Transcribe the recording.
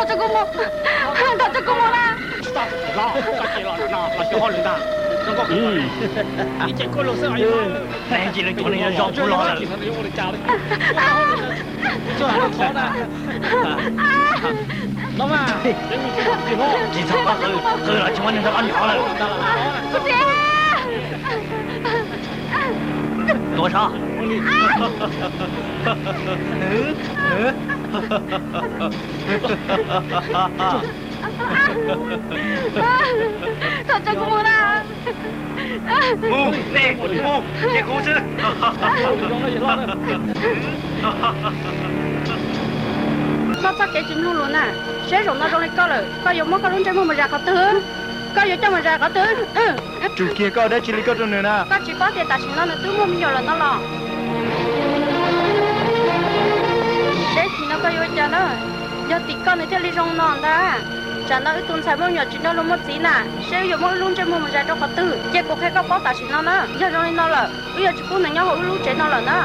Tso kuv mus, thov tso kuv mus na. Cia li tuav neeg zoo kuv los lawm. Tsis txhob qw, qw los tsis muaj neeg rov qab hnov lawm. Tuav sav. Thov tso kuv mus na. Mus, nej mus, ces kuv xwb. Koj txoj kev tsis mloog lus na, seb zaum no zoo li koj lawm, koj yuav muab koj lub ntsej muag mus zais qhov twg? Koj yuav coj mus zais qhov twg? Tsum kiag koj dab tsi li koj rau nws na. Koj tsis paub tias tam sim no nws twb muaj me nyuam lawm no los? Seb tim no koj yuav ua cas na? Yog tim koj nws thiaj li zoo no ntag. Tsam no wb tus ntxhais muaj me nyuam tsis nrog luag muaj txiv na, seb wb yuav muab wb lub ntsej muag mus zais rau qhov twg? Cia kuv qhia koj paub tam sim no na. Yog zoo li no lawm, wb yuav tsis pub nws nyob hauv wb lub tsev no lawm na.